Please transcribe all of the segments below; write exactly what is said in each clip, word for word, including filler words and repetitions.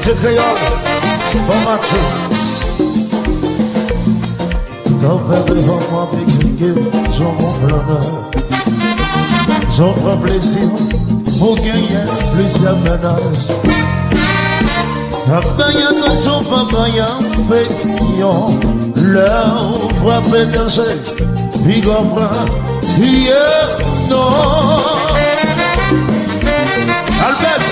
Se kreyòl, bon macho. Kanpè devan m, w ap eksplike m, se yon bon flannè. Jan w pran plezi w, ou genyen plizyè mennaj. Pa bay atansyon, pa bay afeksyon. Lè w frape danje, piga w pran, piye non. Albert!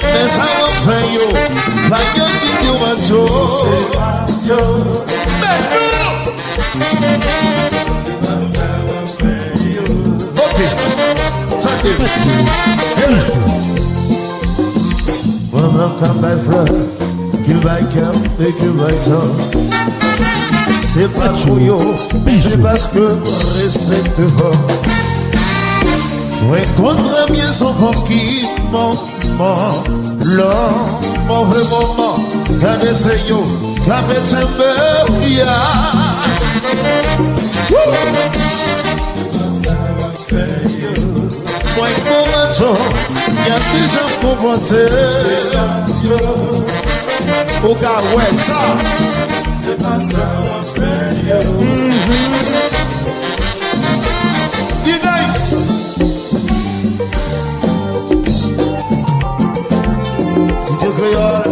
Men sa w ap fè yo, pa yo ki di w pa djo. Men nou! Ok. Sa te. Mwen menm k ap bay flè, ki bay kè m e ki bay tan. Se pa pou yo, se paske mwen respekte fanm. Mwen konn trè byen se yon fanm ki manman. Lè move moman, gade se yo k ap tchenbe, ya. Woo! Mwen k bon macho, y ap deja konpòte. Ou ka wè sa. Mhm. Di nice. D J Kreyòl.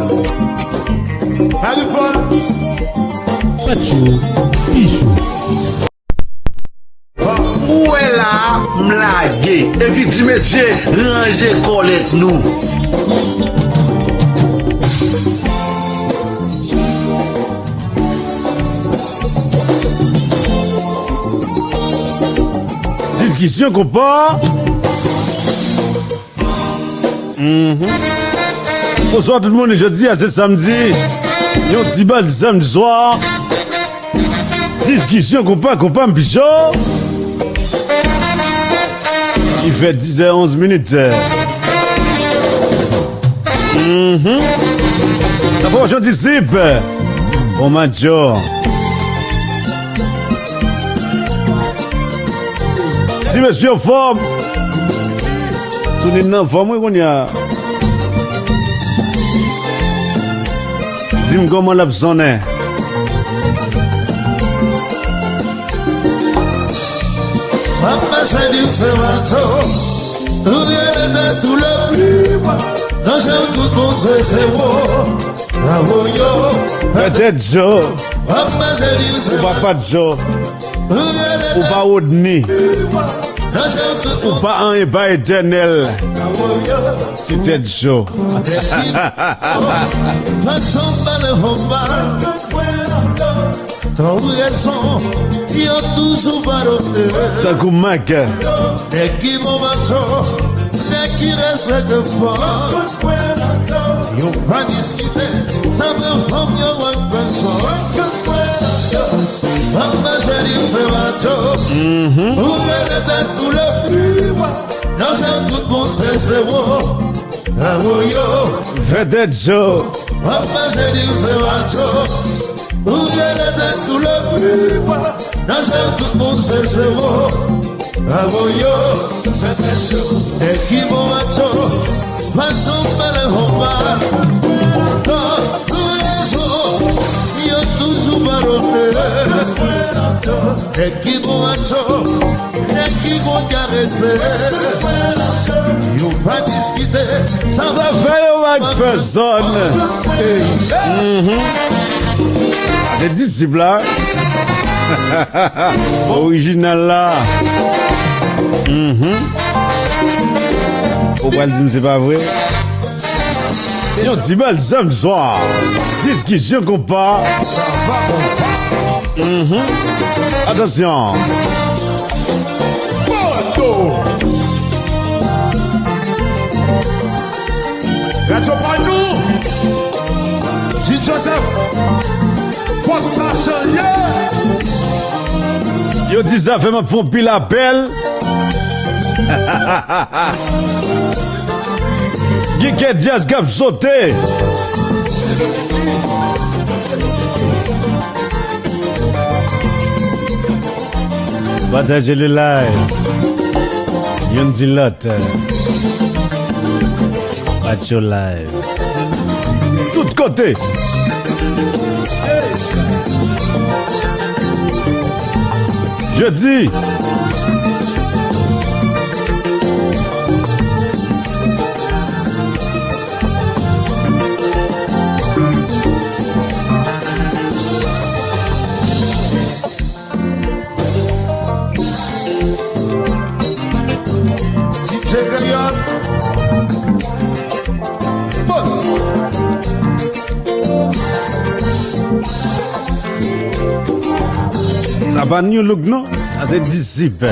Harry Paul. Patcho, Pichou. Ou wè la, m lage. Epi ti mesye, ranje kòlèt nou. Diskisyon konpa. Mhm. Bonswa tout moun, jodi a se samdi. Yon ti bal samdi swa. Diskisyon konpa, konpa m Pichou. Li fè dizè onz minit. Mhm. N ap wè yon disip. Bon, Madjo. Ti mesye anfòm. Tounen nan fòm, wi, kounye a. Di m kòman l ap sonnen. Mama se di se mato. Ou rele tèt ou le pli bwa. Nan je w tout moun se zewo. Bravo yo. Fè tèt cho. Mama se di se mato. Ou pa Patcho. Ou pa Rodney. Ou pa anyen, pa Etènèl. Ti tèt cho. Tankou Mac. Nèg ki bon macho, nèg ki respekte fanm. Yo pa diskite, sa fè fanm yo wè pèsòn. Fanm pa cheri se macho. Ou rele tèt ou le pli bwa. Nan je w tout moun se zewo. Bravo yo. Fè tèt cho. Fanm pa cheri se macho. Ou rele tèt ou le pli bwa. Nan je w tout moun se zewo. Bravo yo. Nèg ki bon macho, pa janm pale konpa. Non, nou rezon, yo toujou padone. Nèg ki bon macho, nèg ki konn karese. Yo pa diskite, sa fè yo pa fè zòn. Ey. Mhm. Se disip la. Orijinal la. Mhm. Ou pral di m se pa vre? Yon ti bèl samdi swa. Diskisyon konpa. Mhm. Atansyon. Moto. Radyo pa nou. Jid Joseph. Pòt sa chanje. Yo di zafè m ap fè yon pil apèl. Gen kè djaz k ap sote. Pataje le live. Youn di lòt. Patcho Live. Tout kote. Jodi. D J Gaillard. Boss. Sa pa new look non. Sa se disip.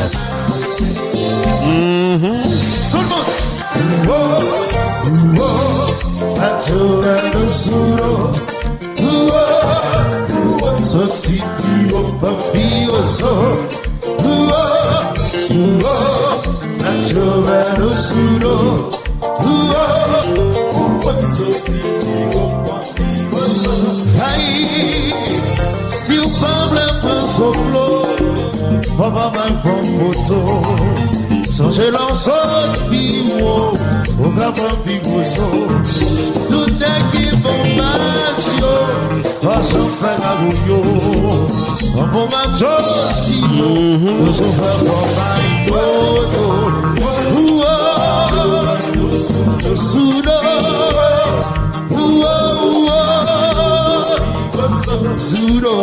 Mhm. Tout moun. Oh, oh, oh, oh. Atyo la nou sou nou. Soti pi wo, pa pi wo so. Atyo la nou sou nou. Soti pi wo, pa pi wo so. Ay, si w pa vle pran zoplo, fò w pa mal pran poto. Sonje lè w sot pi wo, ou ka pran pi gwo zo. Tout nèg ki bon baz yo, pa janm fè magouyo. An bon macho si yo, toujou fè kòmay dodo. Ou, oh, sou do. Ou, oh, ou, oh. Sou do,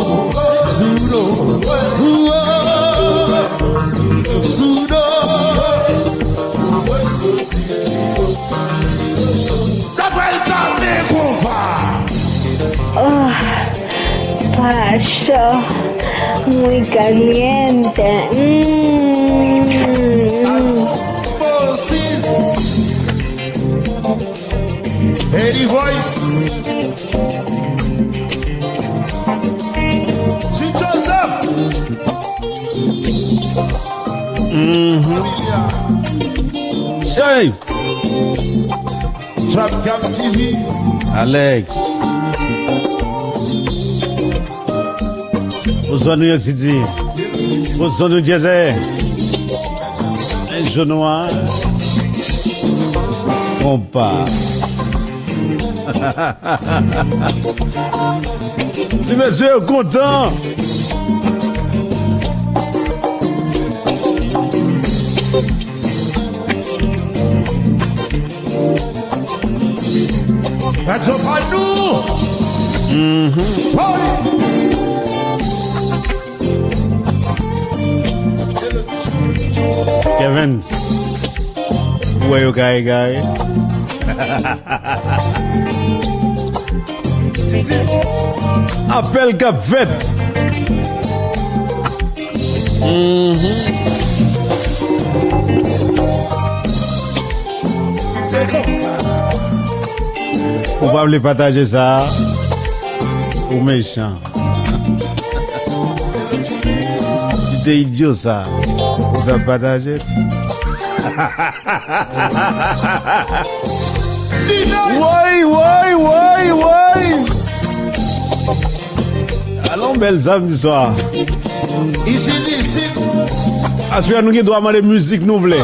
sou do. Ou, oh, sou do. Sa pral tape konpa. Oh, Pacho, muy caliente. Mm. Asposis. Eddie Voice. Jim Joseph. Mhm. Familia. Hey! Trap Cap T V. Alex. Pou zòn New York City. Pou zòn New Jersey. Jou nwa. Konpa. Ti mesye yo kontan. Radyo pa nou. Mhm. Woy. Kevens. Ou wè yo kare kare. Apèl k ap fèt. Mhm. Ou pa vle pataje sa a? Ou mechan. Si te idyo sa, ou ta pataje. Woy, woy, woy, woy. Alon bèl samdi swa. Isit, isit. Aswè a nou gen dwa mande mizik nou vle.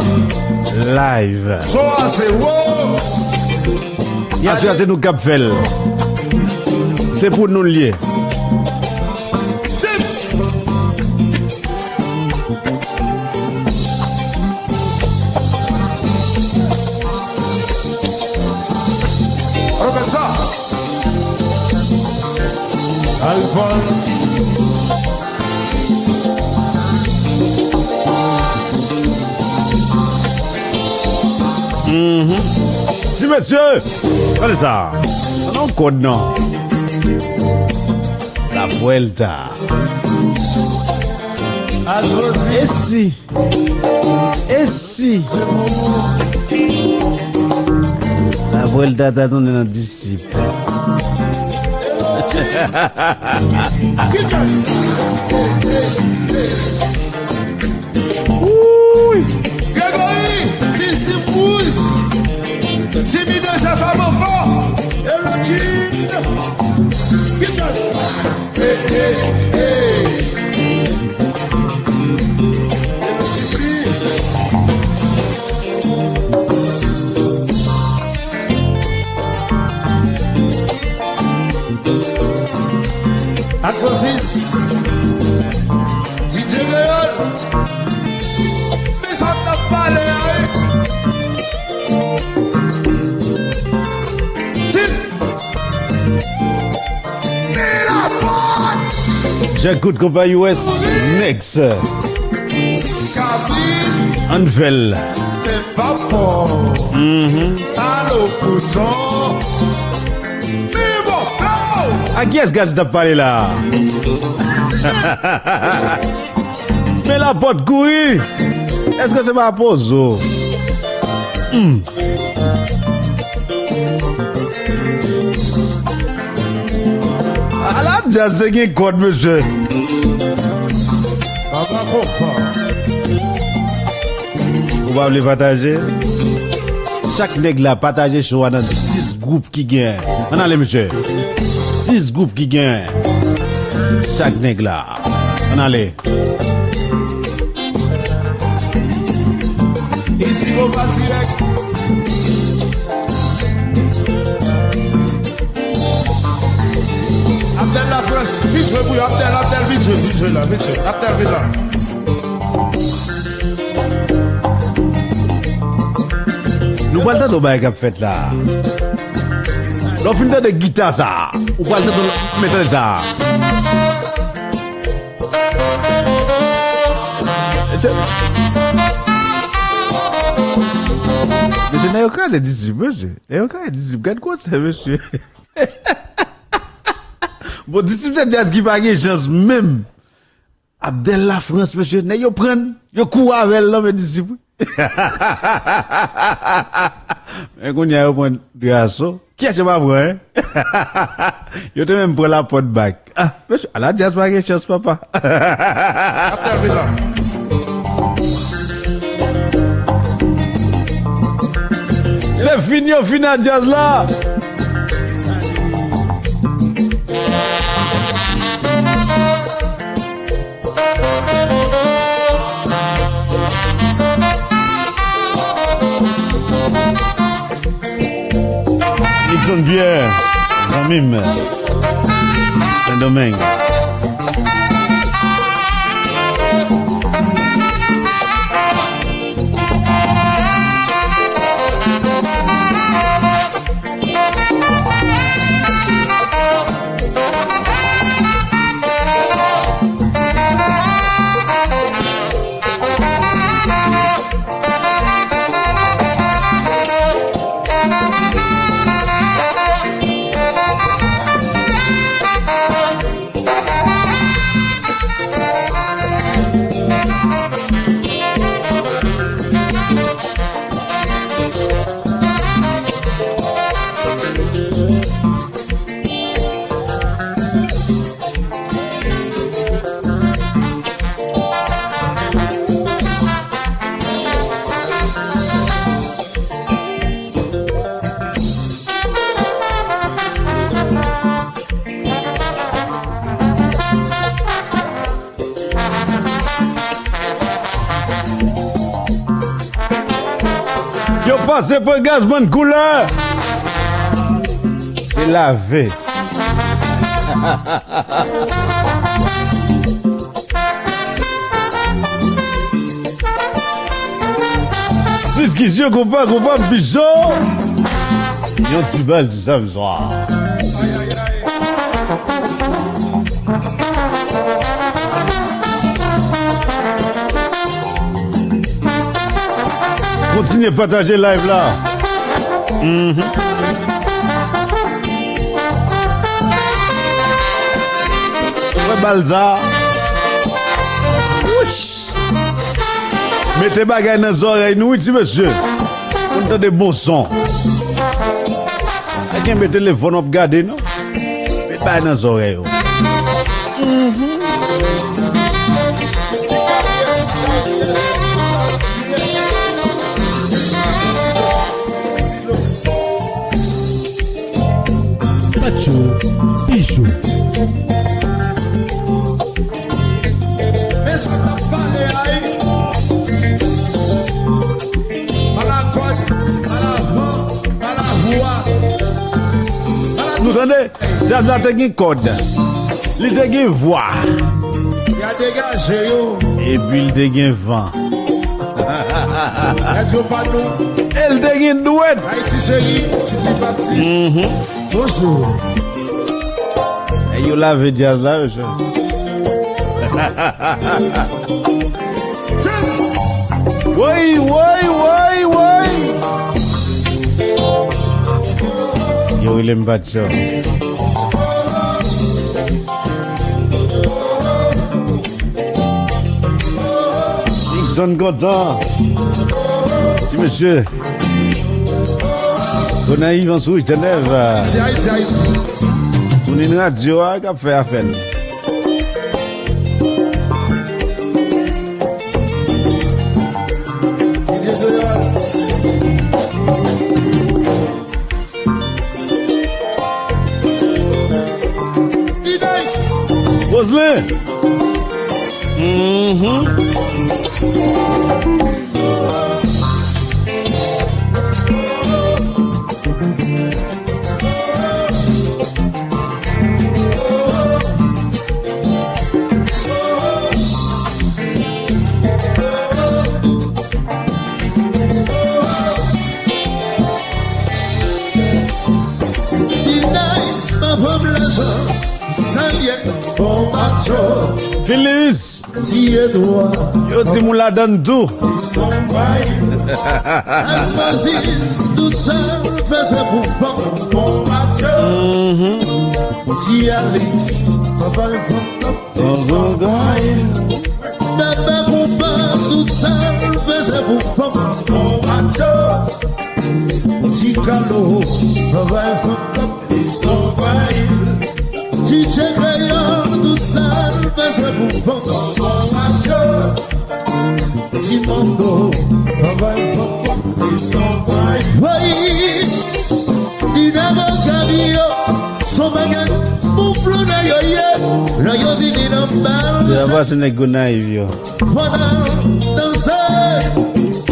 Live. Son a se wo. Aswè a se nou k ap fè l. Se pou nou l ye. Tips. Al vòl. Mhm. Ti mesye, gade sa. Sa nan kòd nan. La Vuelta. Azozi. E si? E si? La Vuelta ta tounen nan disip. Wouy! Gregory, disip wouj. Timi de Jaffa Boko. Erokin. Hey, hey, hey. Sosis. D J Kreyòl. Men sa k ap pale a, wi. Tip. Men la pòt. Jack Good konpa U S Next. Kabin. Anvel. Men pa fò. Mhm. Alo, kouton. A kiyès Gaz t ap pale la a? Men lapòt kouri! Èske se pa pozo? Hmm. Ala djaz te gen kòd, mesye. Papa konpa. Ou pa vle pataje? Chak nèg la pataje show a nan dis gwoup ki genyen. Ann ale, mesye. Dis gwoup ki genyen. Chak nèg la. Ann ale. Isi Konpa dirèk. Abdel Lafrans, vit jwe pou yo. Abdel, Abdel, vit jwe, vit jwe la, vit jwe. Abdel, vit la. Nou pral tande yon bagay k ap fèt la. Lè w fin tande gita sa a, ou pral tande, men tande sa a. Mesye, mesye, nèg yo kraze disip, mesye. Nèg yo kraze disip. Gad gwosè, mesye. Bon, disip se djaz ki pa gen chans menm. Abdel Lafrans, mesye, nèg yo prann, yo kouri avè l nan men disip, wi. Men kounye a yo pran Draso. Kiyès yo pa pran, en? Yo te menm pran lapòt bak. Ah, mesye, ala djaz pa gen chans, papa. Abdel Villa. Se fin yo fin a djaz la. Nixon Pierre, zanmi m, Sendomeng. Yo pase pou gaz bann koulè. Se lave. Diskisyon konpa, konpa, bizo. Yon ti bal di samzwa. Kontinye pataje live la. Mhm. Wè bal sa. Wouch. Mete bagay nan zòrèy nou, wi, ti mesye. Pou n tande bon son. Pa kenbe telefòn w ap gade, non. Met bagay nan zòrèy ou. Mhm. Patcho, Bijou. Men sa k ap pale a, wi. Pa la kòd, pa la van, pa la vwa, pa la... Nou tande? Djaz la te gen kòd. Li te gen vwa. Y a degaje yo. Epi l te gen van. Radyo pa nou. E l te gen dwèt. Ayiti cheri, Titi Papti. Mhm. Bonjou. E yo lave djaz la, mesye. James! Woy, woy, woy, woy! Yo rele m Patcho. Nixon kontan. Ti mesye. Gonayiv, Anse Rouge, Tènèv. Ayiti, Ayiti, Ayiti. Tounen radyo a k ap fè afè l. Roselyn. Mhm. D-Nice, pa ban m lajan, salye bon macho. Philius. Ti Edwa. Yo di m ou ladann tou. Espazis, tout sa l fè se pou fanm. Bon macho. Mhm. Ti Alix, papa fanm. Zonzon Gaye. Bebe konpa, tout sa l fè se pou fanm. Bon macho. Ti Kalo, travay fanm. Li son vayb. D J Kreyòl, tout sa l fè se pou fanm. Son bon radyo. Ti Mondo, travay fanm. Li son vayb. Woy! Li nan vokal yo, son bagay pou flou nan yo ye. Lè yo vini nan bal. Se pa se nèg Gonayiv yo. Pandan danse,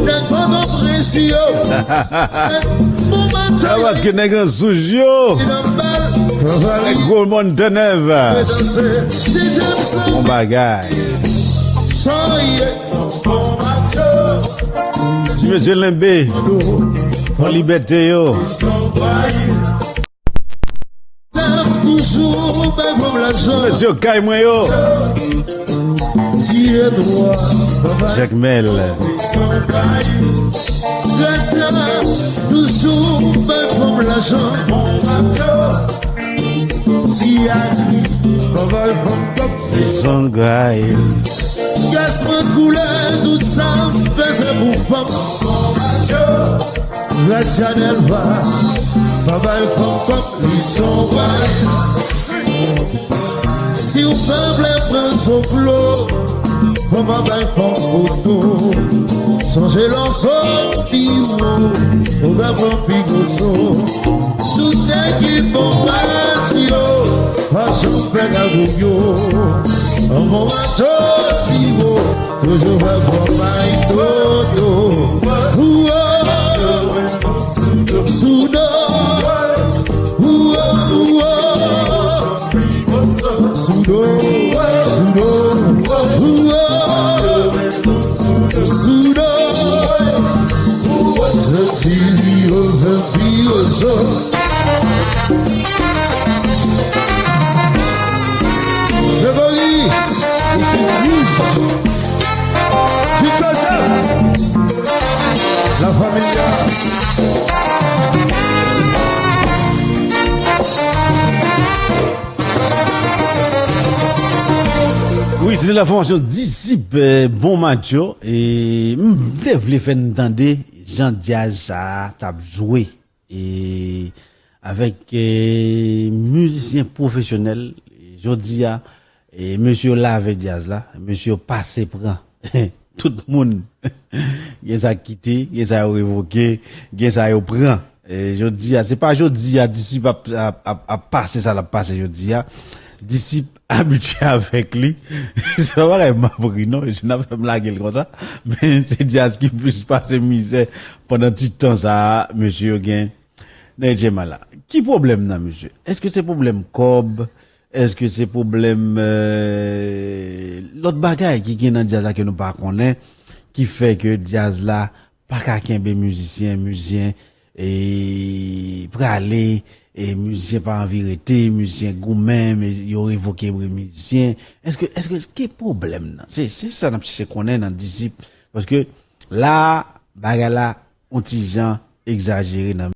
nèg Pòtoprens yo. Sa paske nèg Ansouj yo. Nèg Gwo Mòn Tènèv. Bon bagay. Ti mesye Lenbe. Pran libète yo. Mesye kay mwen yo. Jakmèl. Gras la, toujou bay fanm lajan. Ti Ari, travay fanm kòb. Se son gay. Gras mwen koulè, tout sa m fè se pou fanm. Gras Chanèl va, travay fanm kòb. Li son vayb. Si w pa vle pran soflo, fò pa bay fanm foto. Sonje lè w sot pi wo, ou pa pran pi gwo so. Tout nèg ki bon pati yo, pa janm fè kagou yo. An bon macho si wo. Toujou fè pwòp ay toto. Ouwo. Sou do. Ouwo, ouwo. Sou do. Sou do. Ouwo. Sou do. Sou do. Soti li yo fè pi yo so. Grégory, isit Wouj. Jim Joseph. La Familia. Wi, se te la fòmasyon Disip, eh, Bon Match yo. E m te vle fè n tande jan djaz sa a t ap jwe. E avèk, e, mizisyen pwofesyonèl, jodi a, e, mesye yo lave djaz la, mesye yo pase pran. Tout moun. Gen sa k kite, gen sa yo revoke, gen sa yo pran. E, jodi a, se pa jodi a, Disip ap, ap, ap, ap pase sa l ap pase jodi a. Disip abitye avèk li. Se pa bagay m ap ri, non. Jodi a, n ap fè m lage l konsa. Men se djaz ki plis pase mizè pandan ti tan sa a, mesye yo gen nan H M I la. Ki pwoblèm nan, mesye? Èske se pwoblèm kòb? Èske se pwoblèm, lòt bagay ki gen nan djaz la ke nou pa konnen, ki fè ke djaz la pa ka kenbe mizisyen, mizisyen prale, mizisyen pa anvi rete, mizisyen goumen, yo revoke mizisyen? Èske, èske ki pwoblèm nan? Se, se sa n ap chèche konnen nan Disip. Paske la, bagay la, yon ti jan egzajere nan